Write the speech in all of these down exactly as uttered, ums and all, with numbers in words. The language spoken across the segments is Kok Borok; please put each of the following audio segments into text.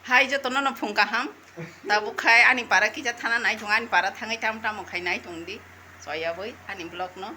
Hai jotono no phung kaham. Tabuk khai ani para kisa thana nai thung, ani para thangwi tam tamo khai nai thung di. Soyabwi ani vlog no.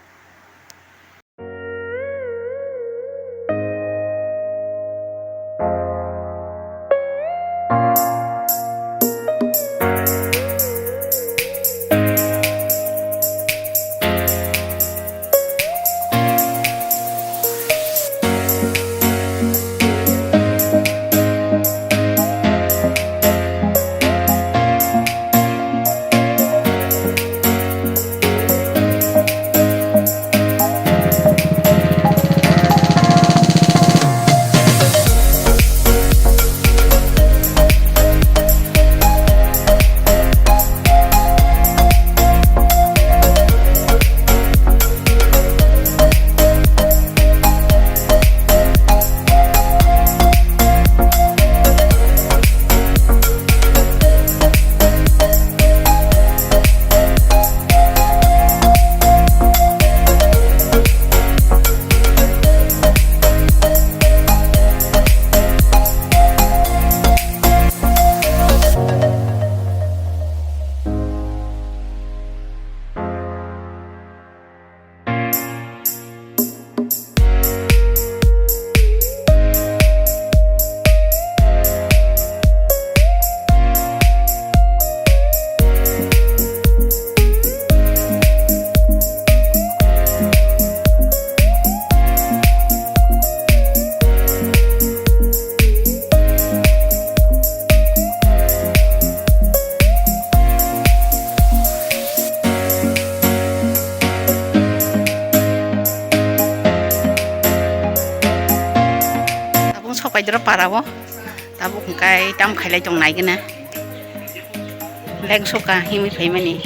Tabuk sok paidoro para o. Tabuk hwnkhe tam khailai tong nai gana. Leng soka himwi phaimani.